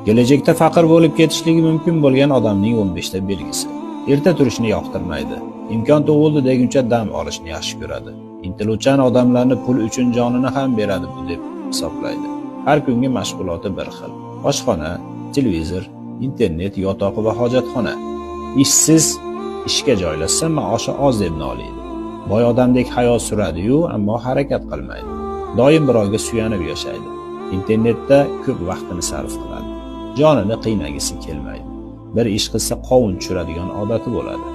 Kelajakda faqir bo'lib ketishligi mumkin bo'lgan odamning 15 ta belgisi. Erta turishni yoqtirmaydi. Imkon tug'ildi deguncha dam olishni yaxshi ko'radi. Intiluvchan odamlarni pul uchun jonini ham beradi bu deb hisoblaydi. Har kungi mashg'uloti bir xil. Oshxona, televizor, internet, yotoq va hojatxona. Ishsiz ishga joylashsa maoshi oz deb noliydi. Boy odamdek hayot suradi-yu, ammo harakat qilmaydi. Doim birovga suyanib yashaydi. Internetda ko'p vaqtini sarf qiladi. Jonini qiynagisi kelmaydi. Bir ish qilsa qovun tushiradigan odati bo'ladi.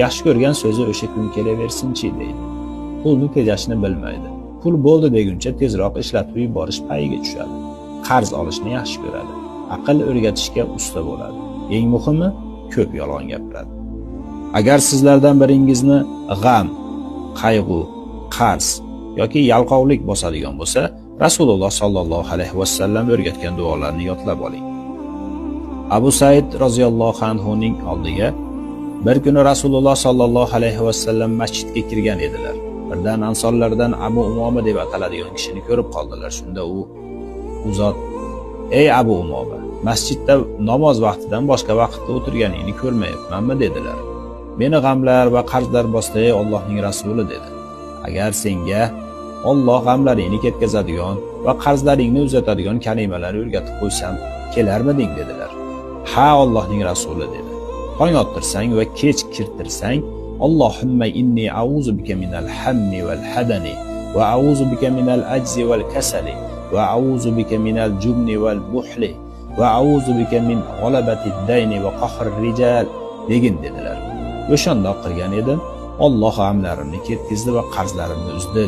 Yaxshi ko'rgan so'zi o'sha kun kelaversin-chi deydi. Pulni tejashni bilmaydi. Pul bo'ldi deguncha tezroq ishlatib yuborish payiga tushadi. Qarz olishni yaxshi ko'radi. Aql o'rgatishga usta bo'ladi. Eng muhimi, ko'p yolg'on gapiradi. Agar sizlardan biringizni g'am, qayg'u, qarz yoki yalqovlik bosadigan bo'lsa, Rasululloh sollallohu alayhi vasallam o'rgatgan duolarni yodlab oling. Abu Said roziyallohu anhu ning oldiga bir kuni Rasululloh sollallohu alayhi vasallam masjidga kirgan edilar. Birdan ansorlardan Abu Umoma deb ataladigan kishini ko'rib qoldilar. Shunda u zot: "Ey Abu Umoma, masjidda namoz vaqtidan boshqa vaqtda o'tirganingni ko'rmayapmanmi?" dedilar. "Meni g'amlar va qarzlar bosdi, ey Allohning rasuli", dedi. "Agar senga Alloh g'amlaringni ketkazadigan va qarzlaringni uzatadigan kalimalarni o'rgatib qo'ysam, kelarmiding?" dedilar. "Ha, Allohning rasuli", dedi. "Tong ottirsang va kech kirtirsang, Allohumma inni a'uzu bika minal hammi wal hadani va a'uzu bika minal ajzi wal kasali va a'uzu bika minal jubni wal buhli va a'uzu bika min g'alabati dayni va qahri rijal degin", dedilar. O'shandoq qilgan edim. Alloh g'amlarimni ketkizdi va qarzlarimni uzdi.